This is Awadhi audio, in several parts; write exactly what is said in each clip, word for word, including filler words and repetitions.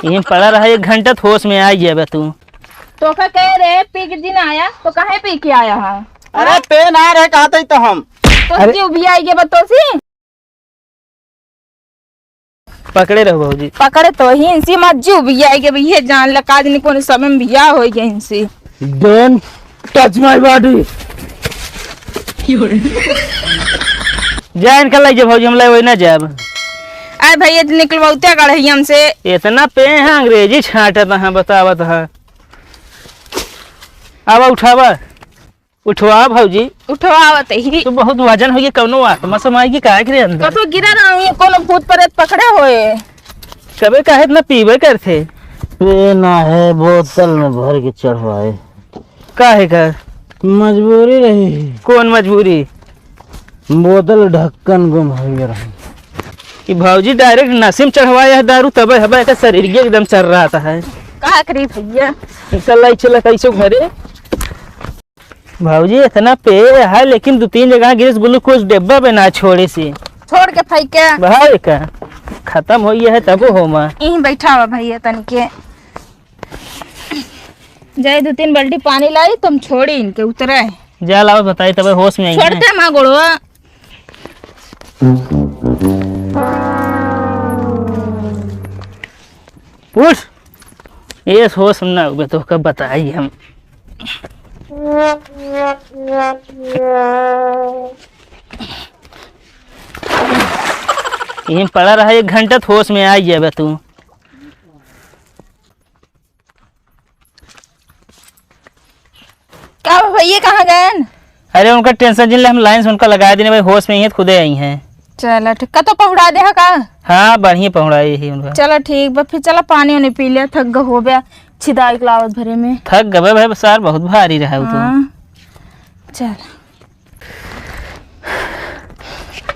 यहीं पड़ा रहा एक घंटा, तो होश में आ गया बे तू। तो का कह रहे, पी के दिन आया, तो काहे पी के आया है? अरे, हाँ? पे ना रहे, कहते ही तो हम। तो अरे। जीव भी आई गया बतोसी। पकड़े रहो भौजी। पकड़े तो ही इनसे मत जीव भी आई गया, ये जान लगा दिन कौन समय में बिया हो गया इनसे। Don't touch my body। जा इनका लइ जा भौजी, हम लइ वही ना जाब। अरे भैया, तो निकलवाते कढ़ैया हमसे। इतना पे है, अंग्रेजी छाटत है, बतावत है। आवा उठावा, उठवा भौजी। उठवावत ही। तू बहुत वजन होइए, कौनो आत्मा समाई की काहे के रे अंदर? कतो गिरा रहा हूँ, कोनो भूत प्रेत पकड़े होए। कबे काहे इतना पीबे करथे? ये ना है, बोतल में भर के चढ़वाए। काहे का? मजबूरी रही। कौन मजबूरी? बोतल ढक्कन गुम हो गया रहा। कि भौजी direct नसीम चढ़वाया है दारू, तबे हबे एकर शरीर के एकदम चर्रात है। का करी भैया? चल, चल, कैसे घरे? भौजी, इतना पे है, लेकिन दो तीन जगह गिरिस, glucose डिब्बा पे ना छोड़े से। छोड़ के फेंके। भाई का खत्म हो गया है, तब हो मा। यहीं बैठा हुआ भैया, तनिके जाए दो तीन बाल्टी पानी लाई, तुम छोड़ी इनके उतरे। जा लाओ, बताई तब होश में आई है। छोड़ते माँ गोड़वा। उठ, ये होश में ना हुए तो कब बताई हम। यहीं पड़ा रहा एक घंटा, तो होश में आ जाबे तू। का बा भैया, कहाँ गएन? अरे उनका tension जिन ले, हम line से उनका लगा देने भाई, होश में ही है, खुदे आई हैं। चला ठीक, कतो पहुड़ा दे का? हाँ, बढ़िया पहुड़ाई ही उनका। चला ठीक बा, फिर चला पानी उनी पी ले, थक ग हो बे, छिदाई के लावत भरे में। थक गबे भाई, सार बहुत भारी रहा उ तो। हाँ। चल।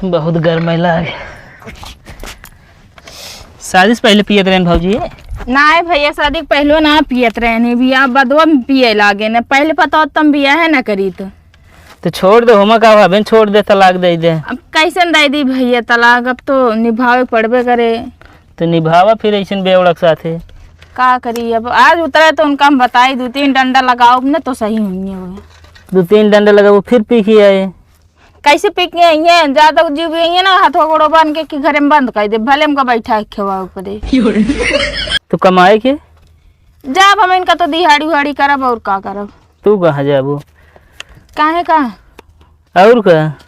बहुत गर्म लागे। शादी से पहले पियत रहन भौजी? नाय भैया, शादी के पहले ना पियत रहन, बियाह बदवा में पिए लागे न। पहले पता होत त हम बियाह ना करीत। तो छोड़ दे, होमा का भावेन, छोड़ दे, तलाक दे दे। अब कैसन दे दी भैया तलाक, अब तो निभावे पड़बे करे। तो निभावा फिर ऐसन बेवड़क साथे। का करी, अब आज उतरे तो उनका हम बताई, दो तीन डंडा लगाओ न तो सही होइए वो। दो तीन डंडा लगाओ, फिर पी के आए। कैसे पी के आइए? ज्यादा जीव आइए ना, हाथवा गोड़ो बांध के कि घरे में बंद कर दे, भले हमका बैठा के खेवा ऊपरे। तो कमाए के? जाब हम इनका तो दिहाड़ी उहाड़ी करब, और का करब? तू कहाँ जाबू? काहे का? और का?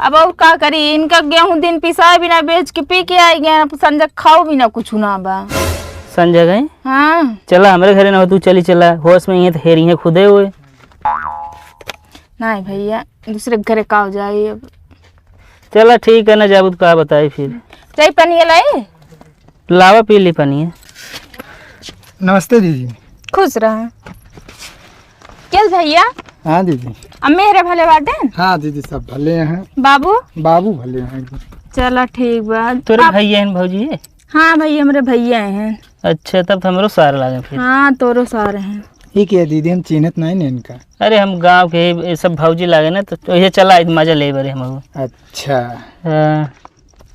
अब और का करी, इनका गेहूं दिन पिसाए बिना बेच के पी के आई गए, अब संजक खाओ बिना कुछ ना बा। संजय गए? हाँ। चला हमरे घरे ना हो, तू चली चला, होश में ही है तो हेरी है खुदे हुए। नहीं भैया, दूसरे के घरे का हो जाए अब। चला ठीक है ना, जाबू तो का बताई फिर। चाय पानी लाई? लावा पी ली पानी। नमस्ते दीदी। खुश रहा। चल भैया। हाँ दीदी। अम्मी हेरे भले बाटे? हाँ दीदी, सब भले हैं। बाबू? बाबू भले हैं एकदम। चला ठीक बा। तोरे आप भैया हैं भौजी? हाँ भैया, हमरे भैया हैं। अच्छा, तब तो हमरो सार लागे फिर। हाँ, तोरो सार हैं। ये क्या दीदी, हम चिन्हत नहीं ने इनका। अरे हम गाँव के, ये सब भौजी लागे ना, तो ये चला, मजा ले बरे हम। अच्छा। हाँ।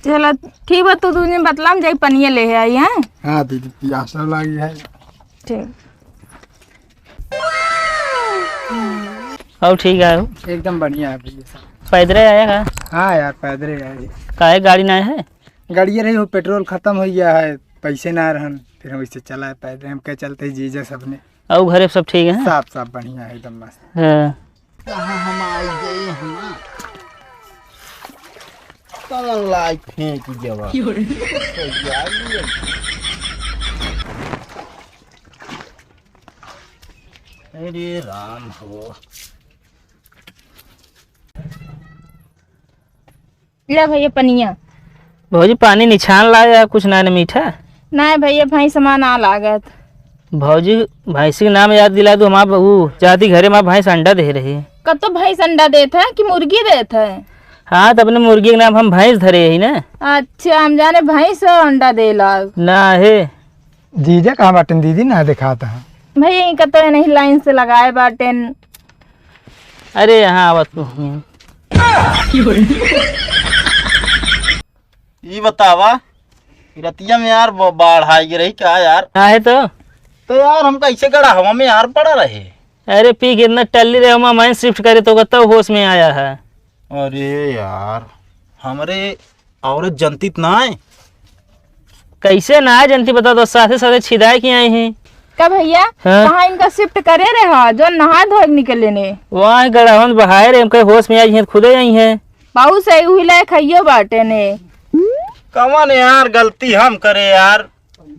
चला ठीक बा, तू दुनिया बतलाम जाई, पनिया ले आई, हैं? हाँ दीदी, पियासा लागी है। ठीक। और ठीक है हो? एकदम बढ़िया है भैया साहब। पैदरे आया का? हाँ यार, पैदरे आए। काहे गाड़ी ना है? गाड़िए रही हो, पेट्रोल खत्म हो गया है, पैसे ना रहन, फिर हम इससे चला है पैदरे। हम कह चलते ही जीजा सबने। और घरे सब ठीक है? सब, सब बढ़िया है, एकदम मस्त। हाँ। कहाँ हम आई गए हैं? कौन लाई फेंक देवा? अरे राम हो। ले भैया पनिया। भौजी, पानी निछान लाया, कुछ ना, ना मीठा? नहीं भैया, भैंस हमार ना लागत। भौजी, भैंसी के नाम याद दिला दो, हमार उ जाती घरे हमार भैंस अंडा दे रही। कतो भैंस अंडा देत है कि मुर्गी देत है? हाँ, तो अपने मुर्गी के नाम हम भैंस धरे ही ना। अच्छा, हम जाने भैंस अंडा देला। ना है। जीजा कहाँ बाटेन दीदी, ना दिखाता है। भैया, इनका तो नहीं लाइन से लगाए बाटेन। अरे, यहाँ आवत तू। ई बतावा, रतिया में यार ब-, बाढ़ आइ गई रही का यार? काहे तो? तो यार हम कैसे गड़हवा में यार पड़ा रहे। अरे पी के इतना टल्ली रहे, हम माइन शिफ्ट करे तो तब होश में आया है। अरे यार, हमरे औरत जनती त ना है। कैसे ना है जनती, बता दो, साथे साथे छिदाए के आई हैं। का भैया, हाँ। कहाँ इनका शिफ्ट करे रहे हा, जो नहा धोए के निकले ने? वहाँ गड़हवन बहाए रहे, हम कहे होश में आई हैं, खुदे आई हैं। बहुत सही, उही लायक हइयो बाटे ने। कवन यार गलती हम करे यार?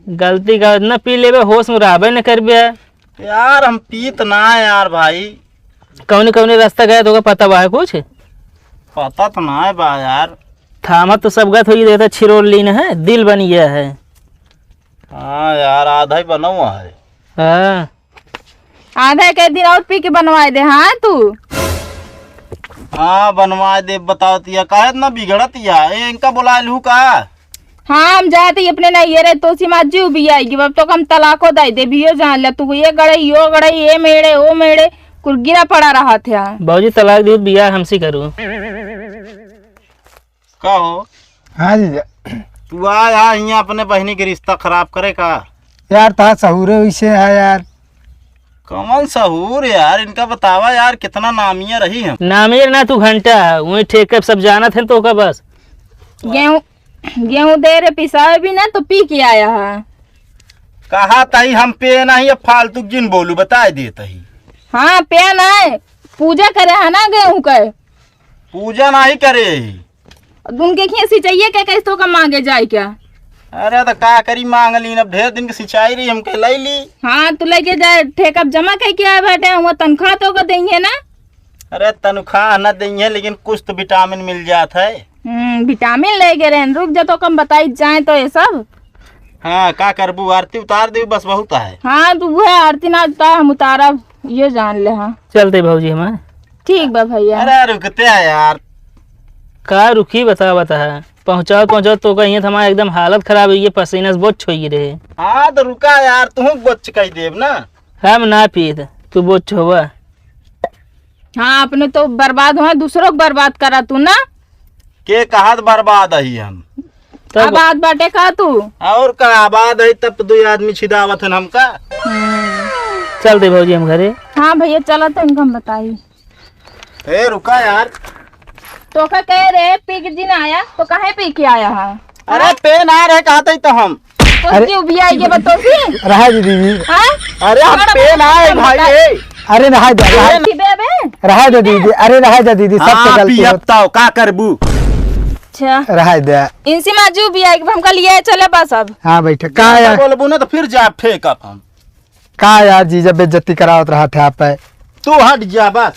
गलती का न पी लेबे, होश में रहबे न करबे। यार हम पीत ना है यार भाई। कौने कौने रास्ता गए तो पता बा है कुछ? पता तो ना है बा यार। थामा तो सब गत होई देता, छिरोल लीन है, दिल बन गया है। हाँ यार, आधा ही बना हुआ है। हाँ। आधा के दिन और पी के बनवाए दे, हाँ तू। हाँ, बनवाए दे, बताओ तिया, काहे इतना बिगड़त या? ए, इनका बुलाए लू का? हाँ, हम जात ही अपने नैहरे, तो सिमा जी उबियाई कि अब तो हम तलाको दे दे, बियो जान ले, तू ये गड़े, यो गड़े, ये मेड़े, ओ मेड़े, कुल गिरा पड़ा रहा था। बाबूजी तलाक दी, बियाह हमसे करू। का हो? हाँ जीजा। तू आ, आ हियाँ अपने बहिनी के रिश्ता खराब करे का? यार, तहार सहूरे वैसे है यार। कौन सहूर यार? इनका बतावा यार, कितना नामिया रही हम। नामिया ना तू घंटा, वही ठेके सब जानत है तो का बस। गेहूं, गेहूं दे रहे पिसावे भी ना तो पी के आया है। कहा तही हम पे नहीं, अब फालतू जिन बोलू, बताए देत ही। हाँ, पे ना है, पूजा करे है ना गेहूं के। पूजा नाही करे। उनके खिया सिंचाइए के कैसे तो का मांगे जाए क्या? अरे तो का करी, मांग ली, अब ढेर दिन के सिंचाई रही, हमके ले ली। हाँ, तू लेके जाए, ठेका जमा करके आए बाटे, हुआ तनख्वाह तो का देंगे ना? अरे तनख्वाह ना देंगे, लेकिन कुछ तो विटामिन मिल जात है। हम्म, विटामिन ले गए रहन, रुक जा तो कम बताई जाए तो ये सब। हाँ, का करबू, आरती उतार देबू, बस बहुत है। हाँ, तू वो आरती ना उतार, हम उतारब, ये जान ले। हाँ, चलते भौजी हमार। ठीक बा भैया। अरे रुकते हैं यार। का रुकी, बता, बता है। पहुँचाओ, पहुँचाओ तो कहिए तो हमारा एकदम हालत खराब हुई है, पसीना से बोच होई रहे। हाँ, तो रुका यार, तू बोच कह देब ना। हम ना पीत, तू बोच होवा। हाँ, अपने तो बर्बाद हुआ, दूसरों को बर्बाद करा तू ना। के कहत बर्बाद ही हम? तब आबाद बाटे का तू? और का आबाद है, तब तो दो आदमी छिदावत हन हमका। हम्म। चल दे भौजी हम घरे। हाँ भैया, चला तो इनका हम बताई। ए, रुका यार। तो का कह रहे, पी के दिन आया, तो काहे पी के आया है? अरे, पे ना रहे, कहते ही तो हम। तो अरे। क्यों भी आई, ये बताओ भी? रहा दे दीदी। हाँ? अरे, हम बड़ा पे ना आए, बड़ा भाई, बड़ा। ए। अरे, रहा दे, रहा, ठीक बे, बे। रहा दे दीदी, अरे, रहा दे दीदी, सबसे हाँ, गलती पियब होत। तो का करबू? अच्छा। रहा दे। इनसे माजू भी आई, हमका लिए चले बस अब। हाँ, बैठे। का ज्यादा यार? बोलबू ना तो फिर जा फेंकब हम। का यार जीजा, बेइज्जती करावत रहा थे आप पे। तू हट जा बस।